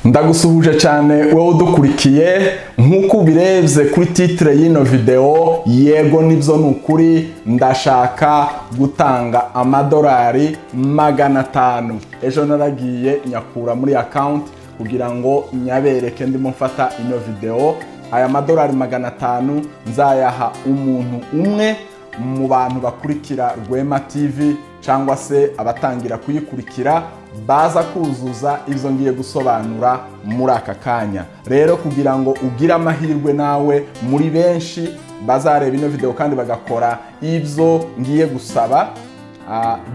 Ndagusuhuje cyane wowe udukurikiye. Nk'uko ubirebye kuri titre y'ino video, yego nibyo, ni ukuri, ndashaka gutanga amadolari 500. Ejo naragiye nyakura muri account kugira ngo nyabereke ndimo mfata ino video. Aya madolari 500 nzayaha umuntu umwe mu bantu bakurikira Rwema TV cyangwa se abatangira kuyikurikira baza kuzuza izo ngiye gusobanura muri aka kanya. Rero kugira ngo ugire amahirwe nawe muri benshi bazareba ino video kandi bagakora ibyo ngiye gusaba,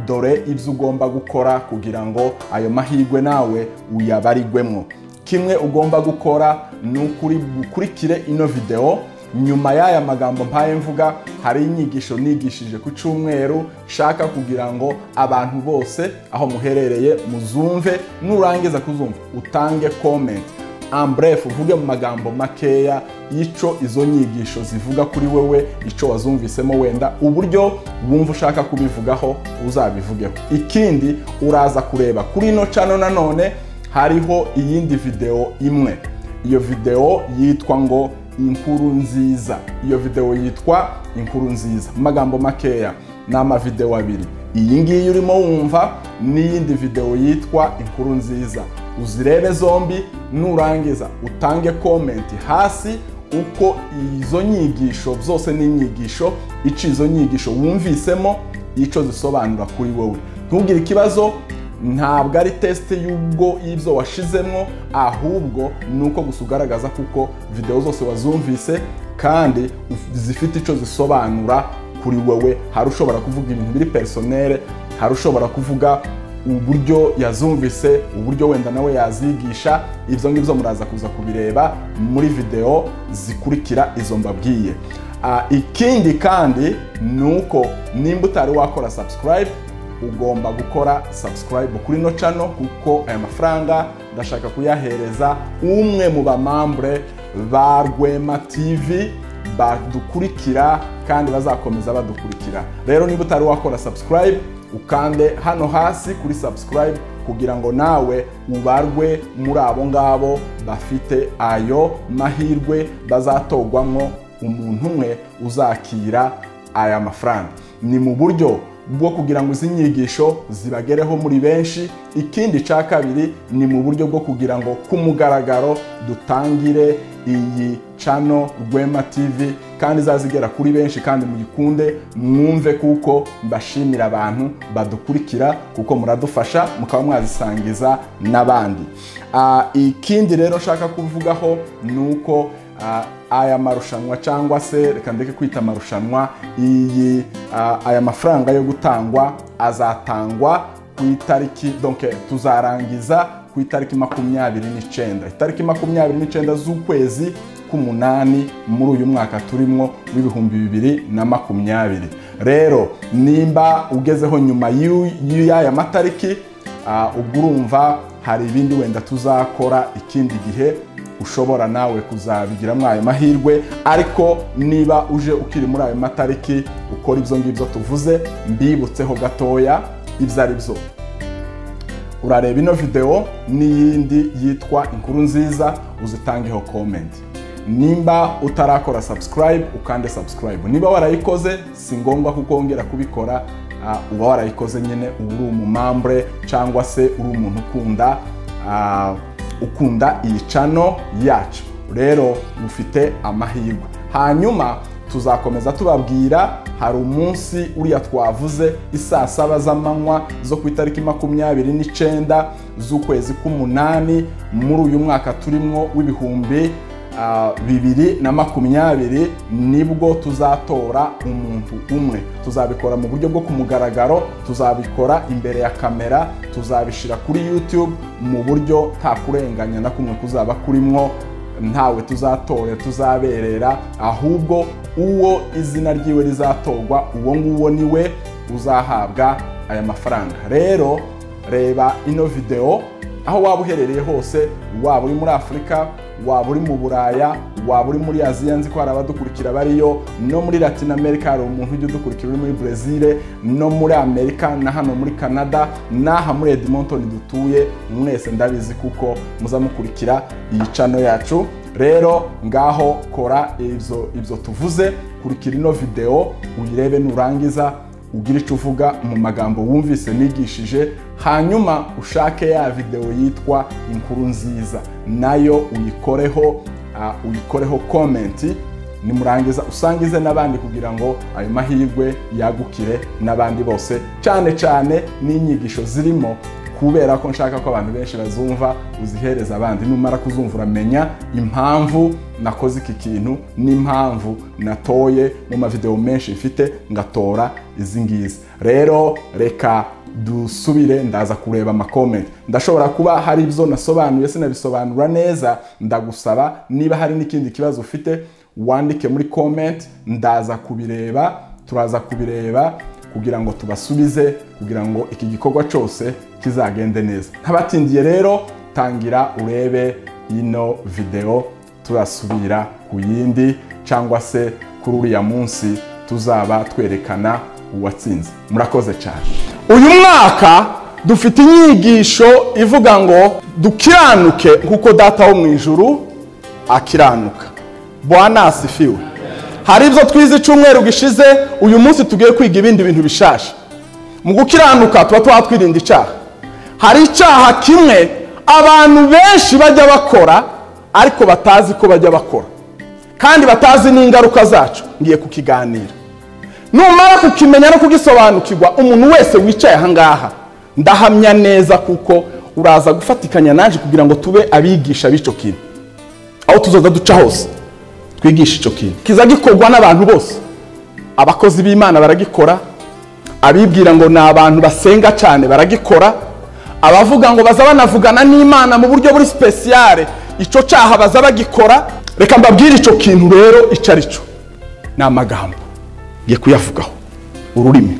dore ibyo ugomba gukora kugira ngo ayo mahirwe nawe uyabarigwemo. Kimwe ugomba gukora ni ukuri gukurikire ino video. Nyuma y'aya magambo mpaye mvuga, hari inyigisho nigishije ku cyumweru shaka kugira ngo abantu bose aho muherereye muzumve. Nurangiza kuzumva utange comment en bref, uvuge mu magambo makeya ico izo nyigisho zivuga kuri wewe, ico wazumvisemo, wenda uburyo wumva ushaka kubivugaho uzabivugeho. Ikindi, uraza kureba kuri ino channel nanone hariho iyindi video imwe. Iyo video yitwa ngo Inkuru Nziza. Iyo video yitwa Inkuru Nziza. Mu magambo makeya ni amavideo abiri, iyi ngiyi urimo wumva n'iyindi video yitwa Inkuru Nziza. Uzirebe zombi, nurangiza utange comment hasi uko izo nyigisho zose ni inyigisho, ico izo nyigisho wumvisemo ico zisobanura kuri wowe. Ntugire ikibazo, ntabwo ari test y'ubwo ibyo washizemo, ahubwo nuko gusa ugaragaza kuko video zose wazumvise kandi zifite ico zisobanura kuri wewe. Hari ushobora kuvuga ibintu biri personnel, hari ushobora kuvuga uburyo yazumvise, uburyo wenda nawe yazigisha. Ibyo ngibyo muraza kuza kubireba muri video zikurikira izo mbabwiye. Ikindi kandi nuko nimba utari wakora subscribe, ugomba gukora subscribe kuri no channel, kuko aya mafaranga ndashaka kuyahereza umwe mu bamambre ba Rwema TV badukurikira kandi bazakomeza badukurikira. Rero niba utari wakora subscribe, ukande hano hasi kuri subscribe kugira ngo nawe ubarwe muri abo ngabo bafite ayo mahirwe bazatogwamo umuntu umwe uzakira aya mafaranga. Ni mu buryo bwo kugira ngo izi nyigisho zibagereho muri benshi. Ikindi cya kabiri ni mu buryo bwo kugira ngo ku mugaragaro dutangire iyi channel Rwema TV kandi izazigera kuri benshi kandi muyikunde mwumve, kuko mbashimira abantu badukurikira kuko muradufasha mukaba mwazisangiza n'abandi. Ikindi rero nshaka kuvugaho nuko aya marushanwa, cyangwa se reka ndeke kwita amarushanwa, iyi aya mafaranga yo gutangwa azatangwa ku itariki, donc tuzarangiza ku itariki 29, itariki 29 z'ukwezi k'umunani muri uyu mwaka turimo w'2020. Rero nimba ugezeho nyuma y'aya matariki, ubwo urumva hari ibindi wenda tuzakora ikindi gihe ushobora nawe kuzabigiramo ayo mahirwe. Ariko niba uje ukiri muri ayo matariki, ukora ibyo ngibyo tuvuze. Mbibutseho gatoya ibyo ari byo: urareba ino video n'iyindi yitwa Inkuru Nziza, uzitangeho comment. Nimba utarakora subscribe, ukande subscribe. Niba warayikoze si ngombwa kuko kubikora, uba warayikoze nyine uba uri umumambre cyangwa se uri umuntu ukunda iyi channel yacu. Rero ufite amahirwe. Hanyuma tuzakomeza tubabwira, hari umunsi uriya twavuze isaa 7 z'amanywa zo ku itariki 29 z'ukwezi k'umunani muri uyu mwaka turimo w'2020, nibwo tuzatora umuntu umwe. Tuzabikora mu buryo bwo kumugaragaro, tuzabikora imbere ya kamera, tuzabishira kuri YouTube mu buryo nta kurenganya na kumwe kuzaba kurimwo, ntawe tuzatore tuzaberera, ahubwo uwo izina ryiwe rizatorwa uwo nguwo niwe uzahabwa aya mafaranga. Rero reba ino video aho waba uherereye hose, waba uri muri Afurika, waba uri mu Buraya, Waba uri muri Aziya, nzi ko hari abadukurikira bariyo, no muri Latin America hari umuntu ujya udukurikira uri muri Brazil, no muri Amerika, na hano muri Canada, n'aha muri Edmonton dutuye. Mwese ndabizi kuko muzamukurikira iyi channel yacu. Rero ngaho kora ibyo tuvuze, kurikira ino video uyirebe, nurangiza ugira icyo uvuga mu magambo wumvise nigishije, hanyuma ushake ya video yitwa Inkuru Nziza, nayo uyikoreho comment. Nimurangiza usangize n'abandi kugira ngo ayo mahirwe yagukire n'abandi bose, cyane cyane n'inyigisho zirimo, kubera ko nshaka ko abantu benshi bazumva. Uzihereza abandi, numara kuzumva uramenya impamvu nakoze iki kintu n'impamvu natoye mu mavideo menshi mfite ngatora izi ngizi. Rero reka dusubire, ndaza kureba ama comment. Ndashobora kuba hari ibyo nasobanuye sinabisobanura neza, ndagusaba niba hari n'ikindi kibazo ufite wandike muri comment, ndaza kubireba, turaza kubireba kugira ngo tubasubize, kugira ngo iki gikorwa cyose kizagende neza. Ntabatindiye rero, tangira urebe ino video, turasubira ku yindi cyangwa se kuri uriya munsi tuzaba twerekana uwatsinze. Murakoze cyane. Uyu mwaka dufite inyigisho ivuga ngo dukiranuke nkuko Data wo mu ijuru akiranuka. Bwana asifiwe. Hari ibyo twize icyumweru gishize, uyu munsi tugiye kwiga ibindi bintu bishasha. Mu gukiranuka tuba twatwirinda icyaha. Hari icyaha kimwe abantu benshi bajya bakora ariko batazi ko bajya bakora, kandi batazi n'ingaruka zacu. Ngiye kukiganira. Numara kukimenya no kugisobanukirwa, umuntu wese wicaye aha ngaha ndahamya neza kuko uraza gufatikanya naje kugira ngo tube abigisha b'ico kintu. Aho tuzoza duca hose twigisha ico kintu. Kiza gikorwa n'abantu bose. Abakozi b'Imana baragikora, abibwira ngo ni abantu basenga cyane baragikora, abavuga ngo baza banavugana n'Imana mu buryo buri speciale, ico cyaha baza bagikora. Reka mbabwire ico kintu rero ico ari cyo. Ni amagambo. Ngiye kuyavugaho. Ururimi,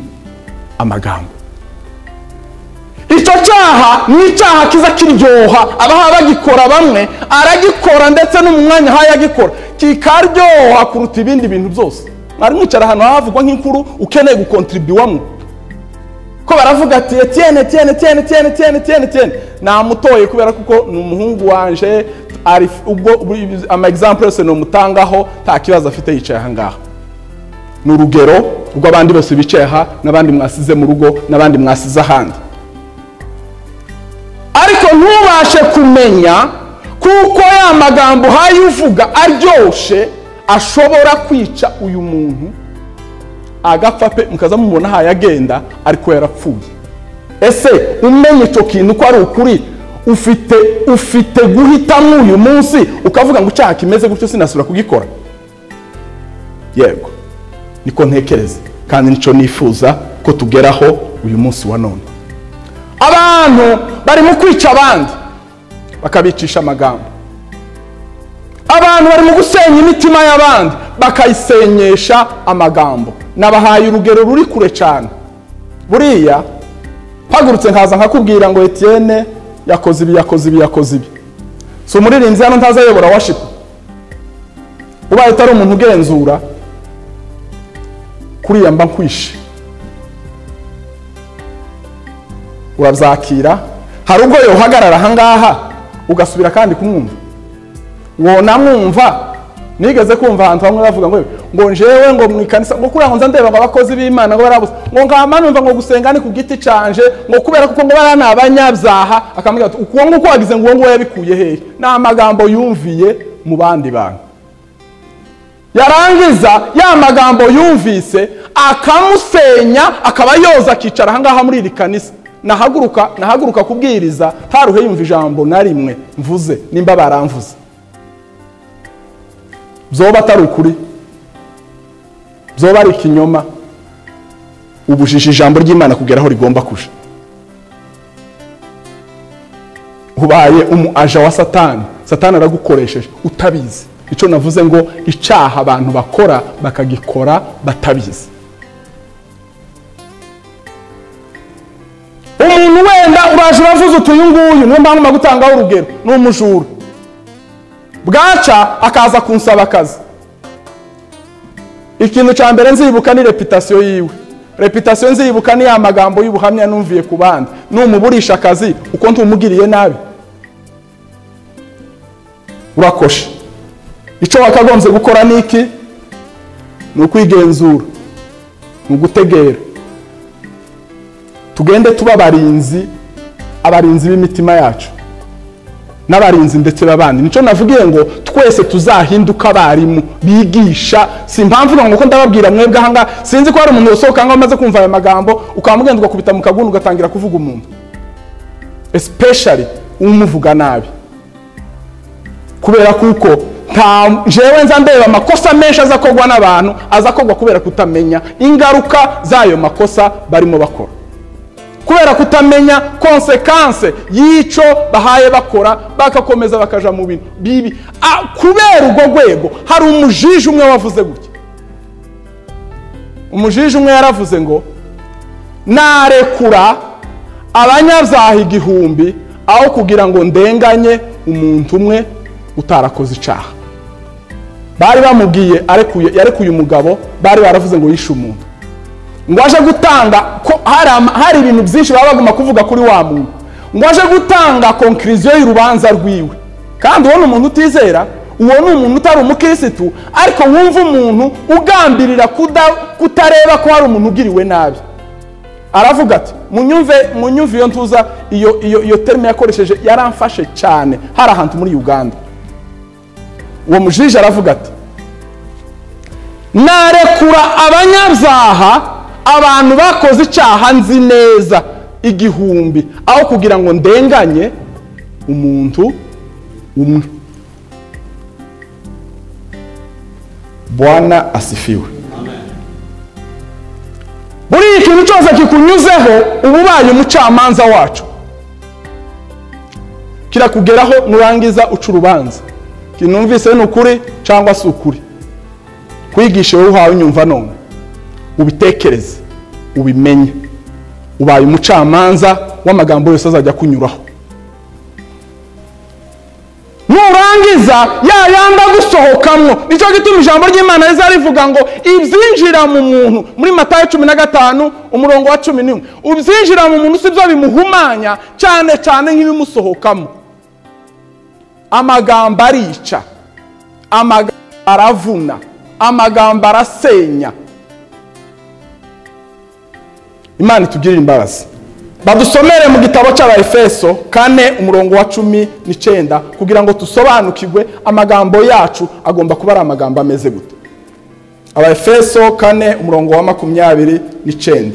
amagambo. Icyo cyaha ni icyaha kiza kiryoha, abaha bagikora bamwe aragikora ndetse no mu mwanya hayagikora kikaryoha kuruta ibindi bintu byose. Mwari mwicara ahantu havugwa nk'inkuru ukeneye gukontribuwamo, ko baravuga ati Etienne Etienne Etienne Etienne Etienne Etienne Etienne namutoye kubera kuko ni umuhungu wanje, ari ubwo ama example yose no mutangaho nta kibazo afite, yicaye aha ngaha. Ni urugero rw'abandi bose bicaye aha n'abandi mwasize mu rugo n'abandi mwasize ahandi. Ariko ntubashe kumenya kuko ya magambo hayuvuga aryoshe ashobora kwica uyu muntu agapfa pe, mukaza mubona hayagenda ariko yarapfuye. Ese umenye icyo kintu ko ari ukuri, ufite guhitamo uyu munsi ukavuga ngo icyaha kimeze gutyo sinasubira kugikora? Yego, niko ntekereza kandi nico nifuza ko tugeraho uyu munsi wa none. Abantu bari mu kwica abandi bakabicisha amagambo. Abantu bari mu gusenya imitima y'abandi bakayisenyesha amagambo. Nabahaye urugero ruri kure cyane. Buriya mpagurutse nkaza nkakubwira ngo Etienne yakoze ibi, yakoze ibi, yakoze ibi. So umuririmbyi hano ntazayobora worship. Ubaye utari umuntu ugenzura kuriya mba nkwishe, urabyakira. Hari ubwo yohagarara aha ngaha ugasubira kandi kumwumva. Wona mwumva nigeze kumva ahantu hamwe bavuga ngo njewe ngo mu ikanisa ngo kuriya ngo nza ndeba ngo abakozi b'Imana ngo barabuze, ngo nkama numva ngo gusenga ni ku giti canje, ngo kubera kuko ngo barana abanyabyaha. Akamubwira ati uko nguko wagize ngo uwo yabikuye hehe? Ni amagambo yumviye mu bandi bantu. Yarangiza ya magambo yumvise akamusenya, akaba yoza akicara aha ngaha muri iri kanisa. Nahaguruka kubwiriza ntaruhe yumva ijambo na rimwe mvuze, nimba baramvuze. Byoba atari ukuri, byoba ari ikinyoma, ubujije ijambo ry'Imana kugera aho rigomba kuja. Ubaye umu aja wa Satani, Satani aragukoresheje utabizi. Icyo navuze ngo icyaha abantu bakora bakagikora batabizi. Umuntu wenda uraje uravuze uti uyu nguyu niyo mpamvu gutangaho urugero, ni umujura. Bwaca akaza kunsaba akazi. Ikintu cya mbere nzibuka ni reputation yiwe. Reputation nzibuka ni ya magambo y'ubuhamya numviye ku bandi. Numuburisha akazi uko ntumugiriye nabi. Urakosha. Icyo wakagombye gukora niki? Ni ukwigenzura, ni ugutegera. Tugende tuba abarinzi, abarinzi b'imitima yacu n'abarinzi ndetse b'abandi. Nico navugiye ngo twese tuzahinduka abarimu bigisha. Si impamvu ngo ko ndababwira mwebwe ahanga, sinzi ko hari umuntu usohoka ngo amaze kumva aya magambo ukamugenda ugakubita mu kagunu ugatangira kuvuga umuntu, especially umuvuga nabi, kubera kuko nta jewe nza ndeba amakosa menshi azakogwa n'abantu, azakogwa kubera kutamenya ingaruka zayo makosa barimo bakora, kubera kutamenya konsekanse y'ico bahaye bakora, bakakomeza bakaja mu bintu bibi. Kubera urwo rwego hari umujiji umwe wavuze gutya. Umujiji umwe yaravuze ngo narekura abanyabyaha 1000 aho kugira ngo ndenganye umuntu umwe utarakoze icaha. Bari bamubwiye arekuye, yarekuye umugabo bari baravuze ngo yishe umuntu, ngo aje gutanga ko hari ibintu byinshi baba baguma kuvuga kuri wa muntu, ngo aje gutanga conclusion y'urubanza rwiwe. Kandi uwo ni umuntu utizera, uwo ni umuntu utari umukirisitu, ariko wumva umuntu ugambirira kutareba ko hari umuntu ugiriwe nabi. Aravuga ati munyumve iyo ntuza iyo terme yakoresheje yaramfashe cyane. Hari ahantu muri Uganda uwo mujiji aravuga ati narekura abanyabyaha, abantu bakoze icyaha nzi neza 1000 aho kugira ngo ndenganye umuntu umwe. Bwana asifiwe. Amen. Buri ikintu cyose kikunyuzeho ububaye umucamanza wacu, kirakugeraho nurangiza uca urubanza. Kinumvise ni ukuri cyangwa si ukuri. Kwigisha wowe uhawe unyumva none, ubitekereze, ubimenye. Ubaye umucamanza w'amagambo yose azajya kunyuraho. Nurangiza ya yanda gusohokamwo. Nicyo gituma ijambo ry'Imana riza rivuga ngo ibyinjira mu muntu, muri Matayo 15 umurongo wa 11, ubyinjira mu muntu sibyo bimuhumanya, cyane cyane nk'ibimusohokamo. Amagambo arica, amagambo aravuna, amagambo arasenya. Imana itugirire imbabazi. Badusomere mu gitabo cy'Abaefeso 4 umurongo wa 19 kugira ngo tusobanukirwe amagambo yacu agomba kuba ari amagambo ameze gute. Abaefeso 4 umurongo wa 29.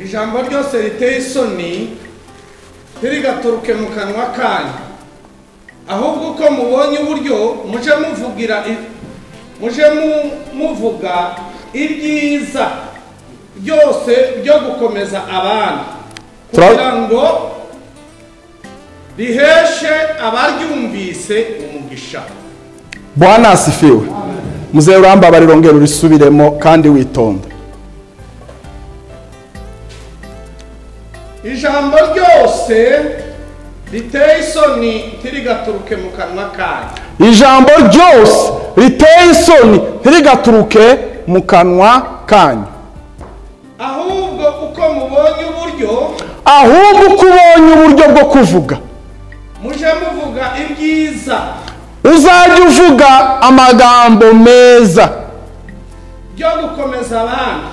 Ijambo ryose riteye isoni ntirigaturuke mu kanwa kanyu, ahubwo uko mubonye uburyo muje muvuga ibyiza byose byo gukomeza abandi, kugira ngo riheshe abaryumvise umugisha. Bwana asifiwe. Muzee uramba barirongera urisubiremo kandi witonda. Ijambo ryose riteye isoni ntirigaturuke mu kanwa kanyu. Ijambo ryose riteye isoni ntirigaturuke mu kanwa kanyu, ahubwo uko mubonye uburyo, ahubwo uko ubonye uburyo bwo kuvuga, muje muvuga ibyiza. Uzajya uvuga amagambo meza byo gukomeza abandi,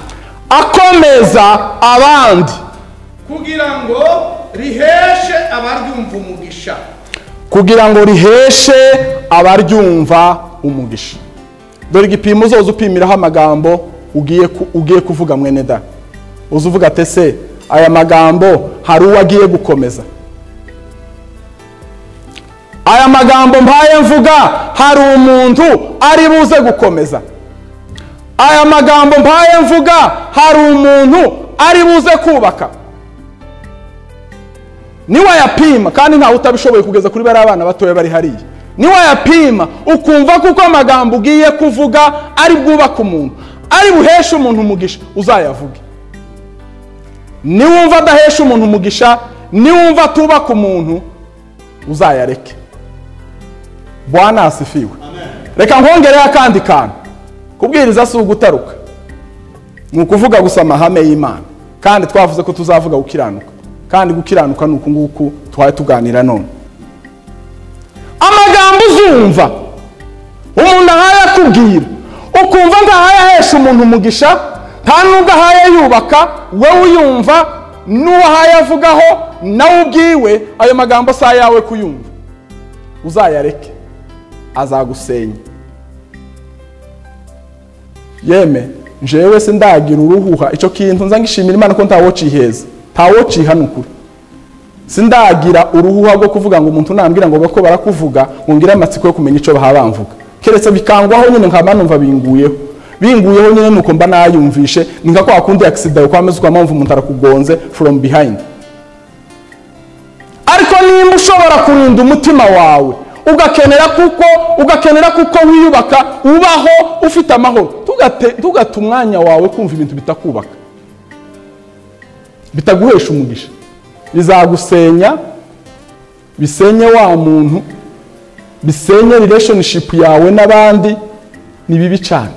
akomeza abandi, kugira ngo riheshe abaryumva umugisha, kugira ngo riheshe abaryumva umugisha. Dore igipimo uzoza upimiraho amagambo ugiye kuvuga mwene da. Uzuvuga ati se aya magambo hari uwo agiye gukomeza? Aya magambo mpaye mvuga hari umuntu ari buze gukomeza? Aya magambo mpaye mvuga hari umuntu ari buze kubaka? Niwayapima, kandi ntawe utabishoboye kugeza kuri bari abana batoya bari hariya, niwayapima ukumva kuko amagambo ugiye kuvuga ari bwubaka umuntu, ari buheshe umuntu umugisha, uzayavuge. Niwumva adahesha umuntu umugisha, niwumva atubaka umuntu, uzayareke. Bwana asifiwe. Reka nkongereho akandi kantu. Kubwiriza si ugutaruka, ni ukuvuga gusa amahame y'Imana. Kandi twavuze ko tuzavuga gukiranuka, kandi gukiranuka ni uku nguku twari tuganira none. Amagambo uzumva umuntu ahaye akubwira, ukumva ntahaye ahesha umuntu umugisha, nta nubwo ahaye yubaka, wowe uyumva n'uwo ahaye avugaho nawe ubwiwe, ayo magambo si ayawe kuyumva, uzayareke, azagusenya. Yeme njewe se ndagira uruhuha ico kintu nza ngishimira Imana ko ntawociheza, ntawociha nukuri. Sindagira uruhuha rwo kuvuga ngo umuntu nambwira ngo bako barakuvuga ngo ngira amatsiko yo kumenya ico bahabamvuga, keretse bikangwaho nyine nkaba numva binguyeho binguyeho nyine nuko mba nayumvishe. Ninka kwa kundi accident kwameze kwa mpamvu umuntu arakugonze from behind. Ariko nimba ushobora kurinda umutima wawe, ugakenera kuko wiyubaka, ubaho ufite amahoro, tugata umwanya wawe kumva ibintu bitakubaka, bitaguhesha umugisha, bizagusenya, bisenye wa muntu, bisenye relationship yawe n'abandi. Ni bibi cyane,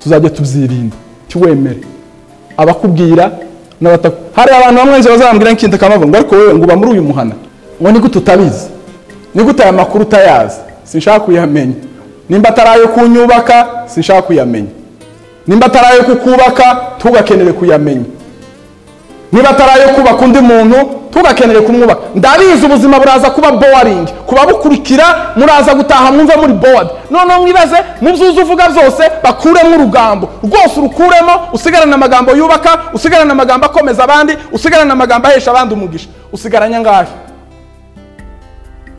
tuzajya tubyirinda. Tiwemere abakubwira n'abataku. Hari abantu bamwe nje bazambwira nkintu kamavuga ngo ariko wewe ngo uba muri uyu muhana, ngo ni gute utabizi, ni gute aya makuru utayazi? Sinshaka kuyamenya. Nimba atarayo kunyubaka, sinshaka kuyamenya. Nimba atarayo kukubaka, tugakenere kuyamenya. Niba atarayo kubaka undi muntu, tugakenere kumwubaka. Ndabizi ubuzima buraza kuba boring, kuba bukurikira muraza gutaha mwumva muri bored. None mwibaze mubyuzu uvuga byose bakuremo urugambo rwose, urukuremo, usigarana amagambo yubaka, usigarana amagambo akomeza abandi, usigarana amagambo ahesha abandi umugisha. Usigaranya ngahe?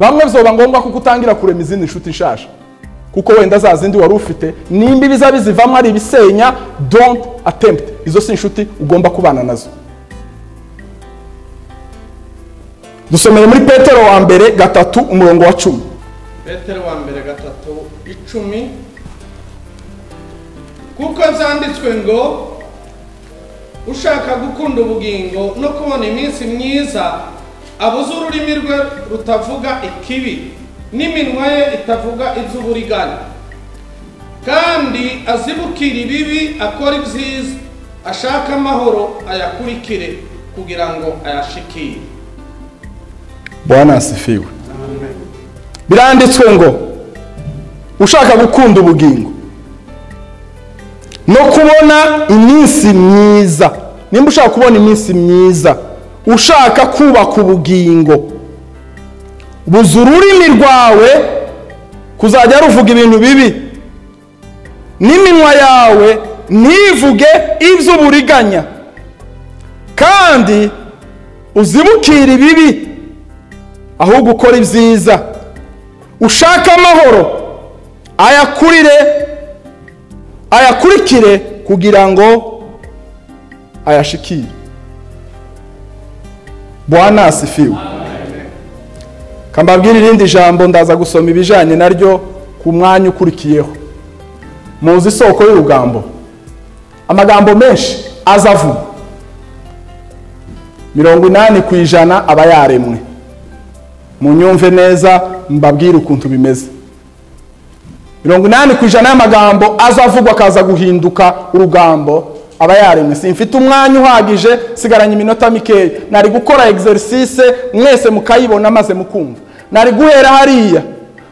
Bamwe byoba ngombwa kuko utangira kurema izindi nshuti nshasha, kuko wenda za zindi wari ufite nimba ibiza bizivamo ari ibisenya. Don't attempt, izo si inshuti ugomba kubana nazo. Dusomere muri Petero wa mbere 3 umurongo wa 10. Petero wa mbere 3:10. Kuko byanditswe ngo ushaka gukunda ubugingo no kubona iminsi myiza, abuze ururimi rwe rutavuga ikibi, n'iminwa ye itavuga iby'uburiganya, kandi azibukira ibibi akora ibyiza, ashaka amahoro ayakurikire kugira ngo ayashikire. Bwana asifiwe. Biranditswe ngo ushaka gukunda ubugingo no kubona iminsi myiza, nimba ushaka kubona iminsi myiza, ushaka kubaka ubugingo, buza ururimi rwawe kuzajya ruvuga ibintu bibi, n'iminwa yawe ntivuge iby'uburiganya, kandi uzibukire ibibi ahubwo ukora ibyiza, ushaka amahoro ayakurire, ayakurikire kugira ngo ayashikire. Bwana asifiwe. Kambabwira irindi jambo, ndaza gusoma ibijanye naryo ku mwanya ukurikiyeho. Muzi isoko y'urugambo, amagambo menshi azavuga, 80% aba yaremwe. Munyumve neza mbabwire ukuntu bimeze. 80% y'amagambo azavugwa akaza guhinduka urugambo aba yaremwe. Simfite umwanya uhagije, sigaranye iminota mikeya. Nari gukora exercice mwese mukayibona maze mukumva. Nari guhera hariya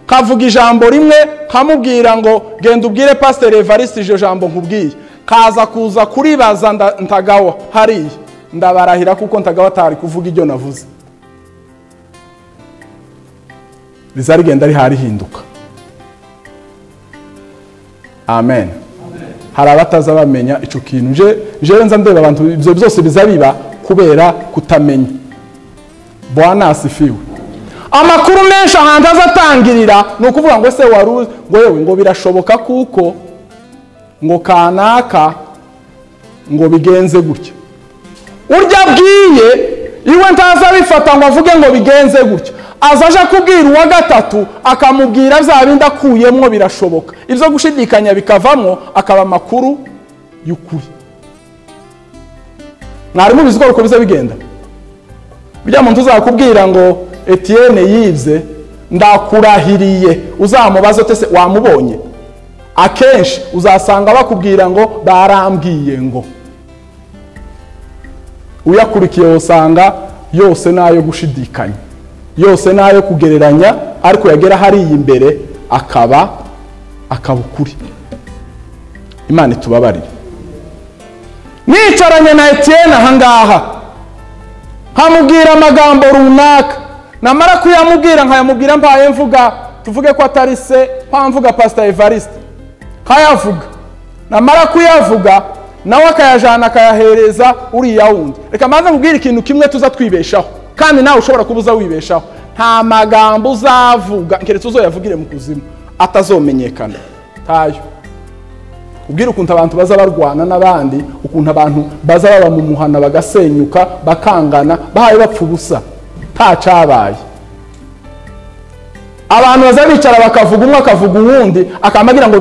kavuga ijambo rimwe kamubwira ngo genda ubwire Pastor Evariste iryo jambo nkubwiye, kaza kuza kuribaza Ntagawa hariya, ndabarahira kuko Ntagawa atari kuvuga ibyo navuze. Bizarigenda rihinduka. Amen. Hari abataza bamenya ico kintu. Je nza ndeba abantu ibyo byose bizabiba kubera kutamenya. Bwana asifiwe. Amakuru menshi ahantu azatangirira ni ukuvuga ngo se wari ngo yewe ngo birashoboka kuko ngo kanaka ngo bigenze gutya. Urya abwiye iwe ntaza bifata ngo avuge ngo bigenze gutya, azaje kubwira uwa gatatu akamubwira bya bindi akuyemwo birashoboka, ibyo gushidikanya bikavamo akaba amakuru y'ukuri. Mwari mubizi ko biza bigenda. Bijya muntu uzakubwira ngo Etienne yibye, Ndakurahiriye, uzamubaze ute se wamubonye? Akenshi uzasanga bakubwira ngo barambwiye ngo. Uyakurikiye usanga yose nayo gushidikanya, yose nayo kugereranya, ariko yagera hariya imbere akaba ukuri. Imana itubabarire. Nicaranye na Etienne ahangaha nkamubwira amagambo runaka, namara kuyamubwira nkayamubwira mpaye mvuga, tuvuge ko atari se, mpamvuga Pastor Evariste, nkayavuga, namara kuyavuga nawe akayajana akayahereza uriya wundi. Reka mbanze nkubwire ikintu kimwe tuza twibeshaho, kandi nawe ushobora kubuza wibeshaho. Nta magambo uzavuga keretse uzoyavugire mu kuzimu atazomenyekana. Tayo ubwira ukuntu abantu baza barwana n'abandi, ukuntu abantu baza baba mu muhana bagasenyuka bakangana bahaye bapfa ubusa nta cabaye. Abantu baza bicara bakavuga, umwe akavuga uwundi akamagira ngo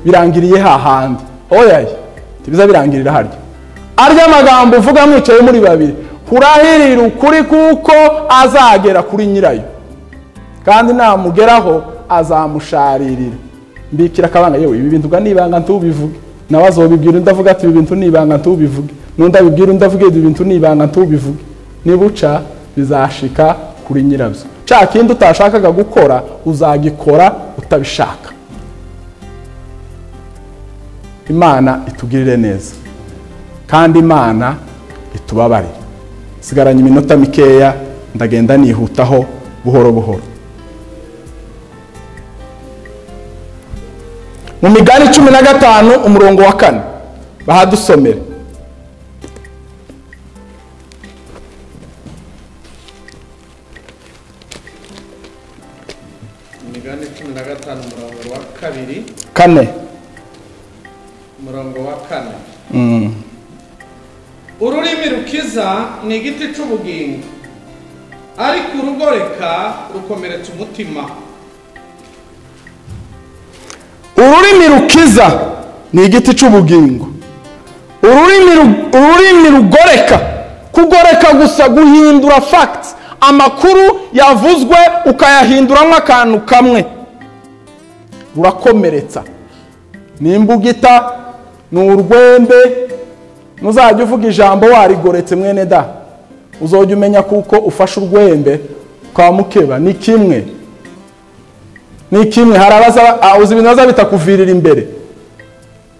birangiriye hahandi. Oya, tibiza birangirira harya. Arya magambo uvuga mwicaye muri babiri, kurahirira ukuri kuko azagera kuri nyirayo, kandi namugeraho azamusharirira. Mbikira akabanga, yewe ibi bintu nibanga ntubivuge, nawe azobibwira undi avuga ati ibi bintu nibanga ntubivuge, n'undi abibwira undi avuga ibi bintu nibanga ntubivuge. Nibuca bizashika kuri nyirabyo. Cya kindi utashakaga gukora uzagikora utabishaka. Imana itugirire neza, kandi Imana itubabarire. Sigaranye iminota mikeya, ndagenda nihutaho buhoro buhoro. Mu migani 15 umurongo wa 4 bahadusomere. Imigani 15 umurongo wa 2 4 umurongo wa 4. Ururimi rukiza ni igiti c'ubugingo, ariko urugoreka rukomeretsa umutima. Ururimi rukiza ni igiti c'ubugingo. Ururimi rugoreka, kugoreka gusa guhindura facts, amakuru yavuzwe ukayahinduramo akantu kamwe, rurakomeretsa. Nimbugita ni urwembe, muzajya uvuga ijambo warigoretse mwene da, uzojya umenya kuko ufashe urwembe kwa mukeba. Ni kimwe, ni kimwe. Harabaza uzi ibintu baza bitakuvirira imbere,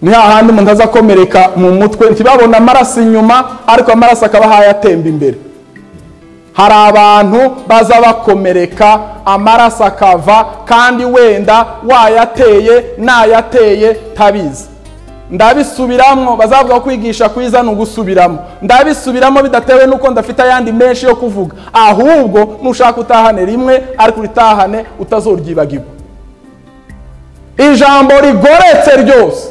ni hahandi umuntu azakomereka mu mutwe ntibabona amaraso inyuma, ariko amaraso akaba hayatemba imbere. Hari abantu baza bakomereka amaraso akava, kandi wenda wayateye nayateye tabizi. Ndabisubiramo, bazavuga kwigisha kwiza n'ugusubiramo. Ndabisubiramo bidatewe nuko ndafite ayandi menshi yo kuvuga, ahubwo nushaka utahane rimwe ariko uritahane utazoryibagirwa. Ijambo rigoretse ryose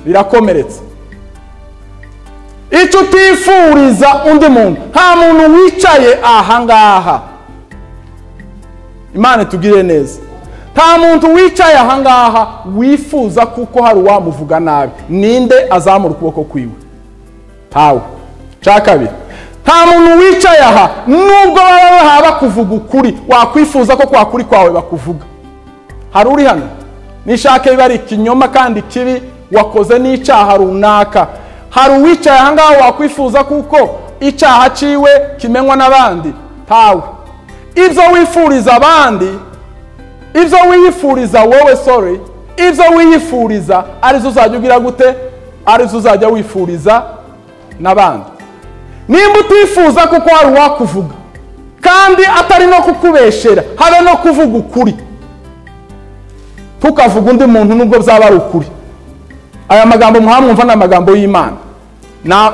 rirakomeretsa. Icyo utifuriza undi muntu, nta muntu wicaye aha ngaha, Imana itugirire neza, nta muntu wicaye aha ngaha wifuza kuko hari uwamuvuga nabi. Ninde azamura ukuboko kwiwe? Ntawe. Cya kabiri, nta muntu wicaye aha nubwo baba bakuvuga ukuri wakwifuza ko kwa kuri kwawe bakuvuga. Hari uri hano nishake biba ari ikinyoma kandi kibi wakoze n'icyaha runaka. Hari uwicaye aha ngaha wakwifuza kuko icyaha ciwe kimenywa n'abandi? Ntawe. Ibyo wifuriza abandi, ibyo wiyifuriza wowe, sorry, ibyo wiyifuriza arizo uzajya ugira gute? Arizo uzajya wifuriza n'abandi. Nimba utifuza kuko hari uwakuvuga kandi atari no kukubeshera, habe no kuvuga ukuri, tukavuga undi muntu nubwo byaba ari ukuri. Aya magambo muhamwumva ni amagambo y'Imana,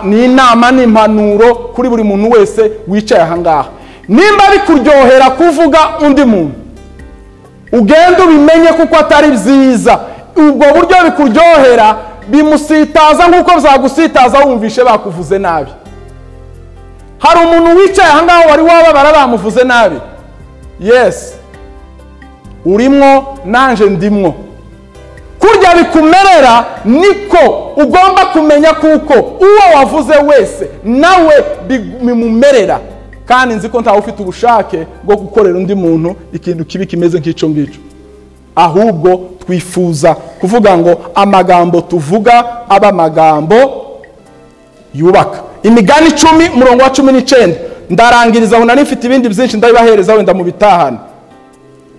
ni inama n'impanuro kuri buri muntu wese wicaye aha ngaha. Nimba bikuryohera kuvuga undi muntu, ugenda ubimenye kuko atari byiza. Ubwo buryo bikuryohera bimusitaza nkuko byagusitaza wumvishe bakuvuze nabi. Hari umuntu wicaye aha ngaho wari wababara bamuvuze nabi? Yes, urimwo nanje ndimwo. Kurya bikumerera niko ugomba kumenya kuko uwo wavuze wese nawe bimumerera, Kandi nzi ko ntawe ufite ubushake bwo gukorera undi muntu ikintu kibi kimeze nk'icyo ngicyo. Ahubwo twifuza kuvuga ngo amagambo tuvuga aba amagambo yubaka. Imigani 10 umurongo wa 19. Ndarangiriza aho, nari mfite ibindi byinshi ndabibahereza wenda mu bitahana.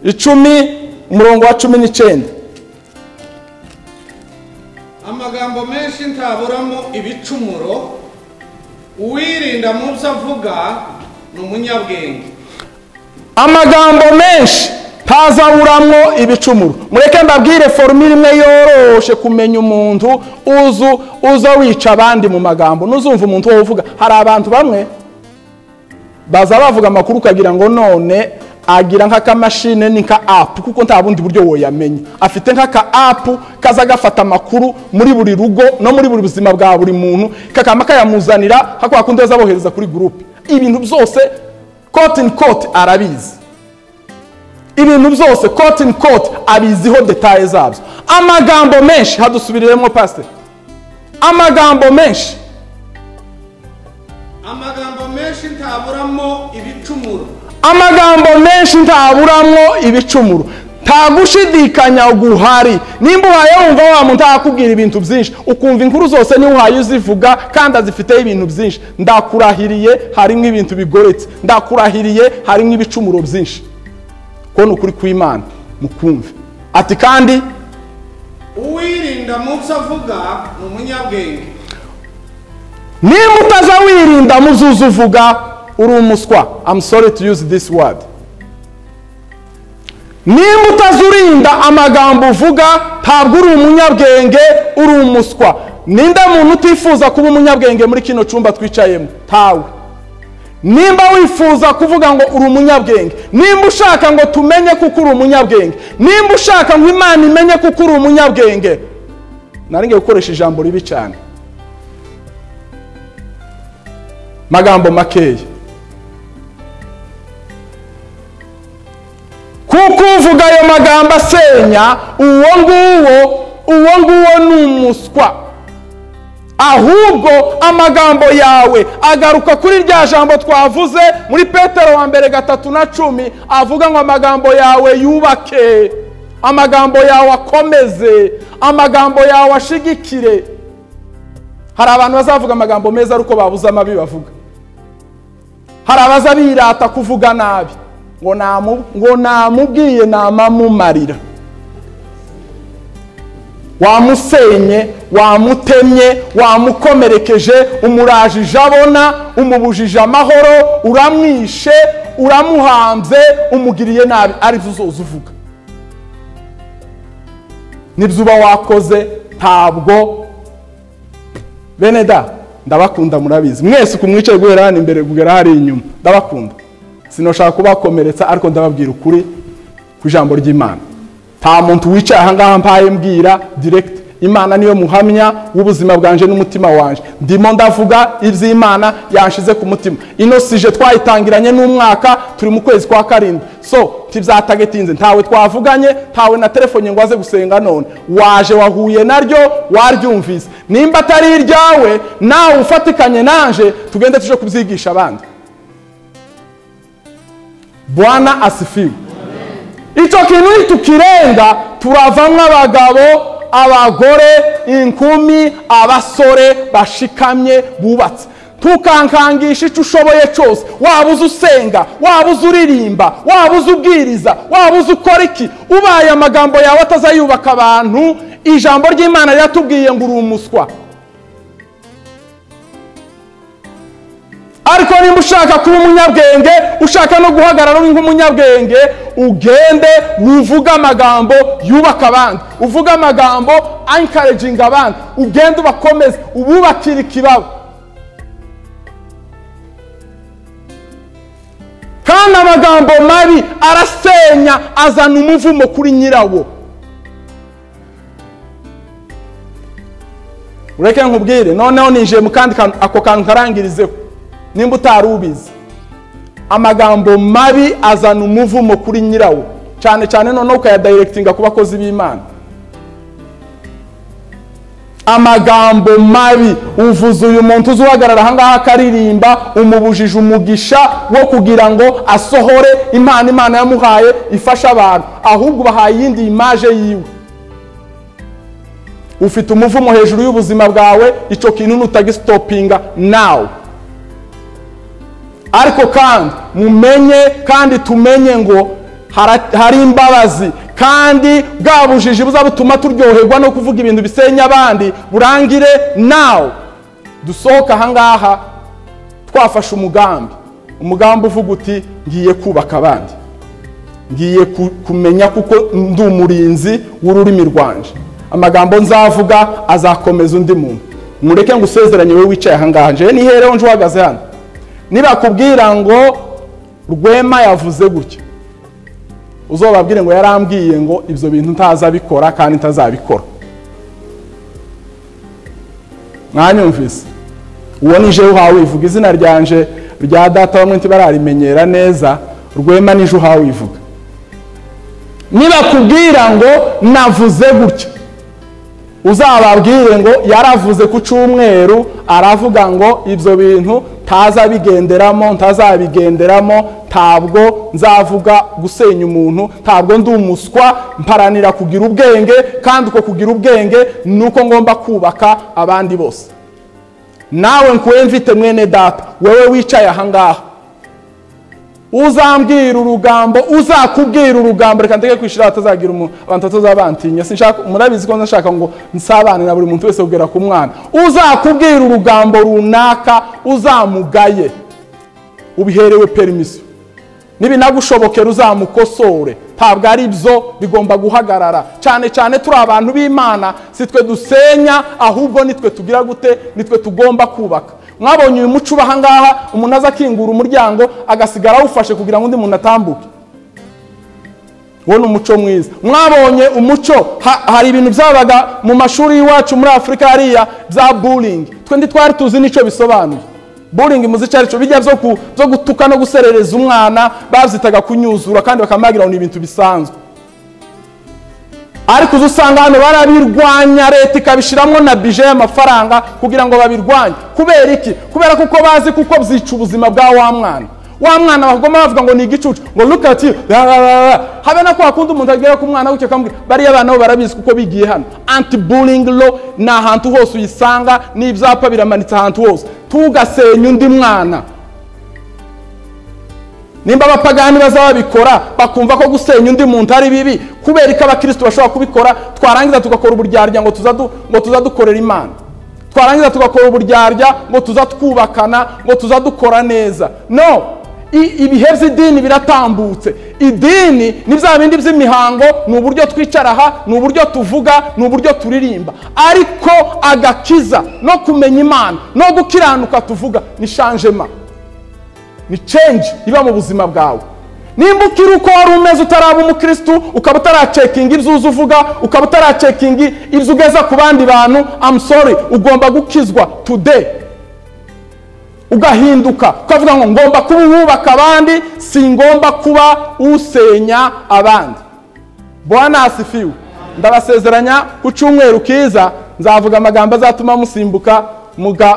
10 umurongo wa 19. Amagambo menshi ntaburamo ibicumuro, uwirinda mu byo avuga ni umunyabwenge. Amagambo menshi ntazaburamwo ibicumuro. Mureke mbabwire formule imwe yoroshe kumenya umuntu uza wica abandi mu magambo. Nuzumva umuntu wo uvuga, hari abantu bamwe baza bavuga amakuru ukagira ngo none agira nk'akamashine ni nka app, kuko nta bundi buryo woyamenya. Afite nk'aka app kaza gafata amakuru muri buri rugo no muri buri buzima bwa buri muntu, kakama kayamuzanira hakwa kundi azabohereza kuri group. Ibintu byose quote in quote arabizi. Ibintu byose quote in quote abiziho details zabyo. Amagambo menshi, hadusubiriremo pastor. Amagambo menshi. Amagambo menshi ntaburamo ibicumuro. Amagambo menshi ntaburamo ibicumuro. Nta gushidikanya guhari. Nimba uhaye wumva wa muntu akubwira ibintu byinshi, ukumva inkuru zose ni uhaye uzivuga kandi azifite ibintu byinshi, ndakurahiriye harimo ibintu bigoretse, ndakurahiriye harimo ibicumuro byinshi. Ko ni ukuri kw'Imana mukumve. Ati kandi uwirinda mu byo avuga ni umunyabwenge. Nimba utaza wirinda mu byo uvuga uri umuswa. I'm sorry to use this word. Nimba utazurinda amagambo uvuga ntabwo uri umunyabwenge, uri umuswa. Ninde muntu utifuza kuba umunyabwenge muri kino cyumba twicayemo? Tawe. Nimba wifuza kuvuga ngo uri umunyabwenge, nimba ushaka ngo tumenye kuko uri umunyabwenge, nimba ushaka ngo Imana imenye kuko uri umunyabwenge, naringiye gukoresha ijambo ribi cyane, magambo makeya. Kuko uvuga ayo magambo asenya, uwo nguwo ni umuswa. Ahubwo amagambo yawe agaruka kuri rya jambo twavuze muri Petero wa mbere 3:10, avuga ngo amagambo yawe yubake, amagambo yawe akomeze, amagambo yawe ashigikire. Hari abantu bazavuga amagambo meza ariko babuze amabi bavuga. Hari abaza birata kuvuga nabi, ngo namubwiye namamumarira. Wamusenye, wamutemye, wamukomerekeje, umurajije abona, umubujije amahoro, uramwishe, uramuhanze, umugiriye nabi, aribyo uzoza uvuga. Nibyo uba wakoze. Ntabwo bene da ndabakunda, murabizi mwese kumwicaye guhera hano imbere kugera hari inyuma, ndabakunda. Sinoshaka kubakomeretsa ariko ndababwira ukuri ku ijambo ry'Imana. Nta muntu wicaye aha ngaha mpaye mbwira direct. Imana niyo muhamya w'ubuzima bwanje n'umutima wanje. Ndimo ndavuga iby'Imana yanshize ku mutima. Ino sije twayitangiranye n'umwaka, turi mu kwezi kwa 7. So tibyatagetinze, ntawe twavuganye, ntawe na telefone ngo aze gusenga none. Waje wahuye naryo, waryumvise. Nimba atari iryawe, nawe ufatikanye nanje tugende tuje kubyigisha abandi. Bwana asifiwe. Icyo kintu tukirenga, turavamwe abagabo, abagore, inkumi, abasore bashikamye bubatse. Tukankangisha icyo ushoboye cyose, waba uzi usenga, waba uzi uririmba, waba uzi ubwiriza, waba uzi ukora iki, ubaye amagambo yawe atazayubaka abantu, ijambo ry'Imana riratubwiye ngo uri umuswa. Ariko nimba ushaka kuba umunyabwenge, ushaka no guhagarara uri nk'umunyabwenge, ugende uvuga amagambo yubaka abandi, uvuga amagambo encouraging abandi, ugende ubakomeze, ububakire ikibaba. Kandi amagambo mabi arasenya, azana umuvumo kuri nyirawo. Ureke nkubwire, noneho ninjiye mu kandi ako kantu karangirizeho. Nimba utarubizi, amagambo mabi azana umuvumo kuri nyirawo, cyane cyane noneho ukayadirectinga ku bakozi b'Imana. Amagambo mabi uvuze uyu muntu uzuhagarara ahangaha akaririmba, umubujije umugisha wo kugira ngo asohore impano Imana yamuhaye ifasha abantu, ahubwo bahaye iyindi image yiwe. Ufite umuvumo hejuru y'ubuzima bwawe, icyo kintu nutagistopinga now. Ariko kandi mumenye kandi tumenye ngo hari imbabazi, kandi bwa bujiji buzabutuma turyoherwa no kuvuga ibintu bisenya abandi burangire now. Dusohoka ahangaha twafashe umugambi, umugambi uvuga uti ngiye kubaka abandi, ngiye kumenya kuko ndi umurinzi w'ururimi rwanje, amagambo nzavuga azakomeza undi muntu. Mureke ngusezeranye wewe wicaye ahangaha, nje nihereho nje uhagaze hano, nibakubwira ngo Rwema yavuze gutya, uzobabwire ngo yarambwiye ngo ibyo bintu ntazabikora kandi ntazabikora. Mwanyumvise? Uwo nije uhawe ivuga izina ryanje rya data bamwe ntibararimenyera neza, Rwema nije uhawe ivuga. Nibakubwira ngo navuze gutya, uzababwire ngo yaravuze ku cyumweru aravuga ngo ibyo bintu ntazabigenderamo, ntazabigenderamo, ntabwo nzavuga gusenya umuntu, ntabwo ndi umuswa, mparanira kugira ubwenge, kandi uko kugira ubwenge nuko ngomba kubaka abandi bose. Nawe nkuwe mfite mwene data, wewe wicaye ahangaha, uzambwira urugambo, uzakubwira urugambo, reka ndeke kwishira batazagira umuntu, abantu batazabantinya, sinshaka, murabizi ko ndashaka ngo nsabane na buri muntu wese kugera ku mwana. Uzakubwira urugambo runaka uzamugaye, ubiherewe permission, nibinagushobokera uzamukosore. Ntabwo ari byo, bigomba guhagarara. Cyane cyane turi abantu b'Imana, si twe dusenya ahubwo nitwe tugira gute, nitwe tugomba kubaka. Mwabonye uyu muco uba ahangaha, umuntu aza akingura umuryango agasigara awufashe kugira ngo undi muntu atambuke. Uwo ni umuco mwiza. Mwabonye umuco, hari ibintu byabaga mu mashuri y'iwacu muri Afurika hariya bya bullying, twe ntitwari tuzi n'icyo bisobanuye. Bullying muzi icyo aricyo, bijya byo gutuka no guserereza umwana, babyitaga kunyuzura kandi bakamagira ngo ni ibintu bisanzwe. Ariko uzusanga hano barabirwanya, leta ikabishiramo na budget y'amafaranga kugira ngo babirwanye. Kubera iki? Kubera kuko bazi kuko byica ubuzima bwa wa mwana. Wa mwana bagoma bavuga ngo ni igicucu, ngo look at you, habe na kwa kundi umuntu agera ku mwana gutyo akamubwira, bariya bana bo barabizi kuko bigiye hano. Anti bullying law ni ahantu hose uyisanga, n'ibyapa biramanitse ahantu hose. Tugasenya undi mwana. Nimba abapagani bazabikora bakumva ko gusenya undi muntu ari bibi, kubera ko abakristo bashobora kubikora, twarangiza tugakora uburyarya ngo tuzadukorera Imana, twarangiza tugakora uburyarya ngo tuzatwubakana, ngo tuzadukora neza. No, ibihe by'idini biratambutse. Idini ni bya bindi by'imihango, ni uburyo twicara aha, ni uburyo tuvuga, ni uburyo turirimba. Ariko agakiza no kumenya Imana no gukiranuka tuvuga ni changement, ni change iba mu buzima bwawe. Nimba ukiri uko wari umeze utaraba umukristo, ukaba utaracekinga ibyo uzi uvuga, ukaba utaracekinga ibyo ugeza ku bandi bantu, I'm sorry, ugomba gukizwa today, ugahinduka ukavuga ngo ngomba kuba uwubaka abandi, singomba kuba usenya abandi. Bwana asifiwe. Ndabasezeranya ku cyumweru kiza nzavuga amagambo azatuma musimbuka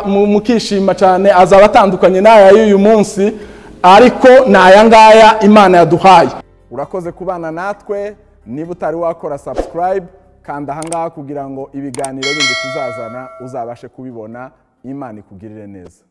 mukishima cyane, azaba atandukanye n'aya y'uyu munsi, ariko n'aya ngaya Imana yaduhaye. Urakoze kubana natwe. Niba utari wakora subscribe, kanda ahangaha kugira ngo ibiganiro bindi tuzazana uzabashe kubibona. Imana ikugirire neza.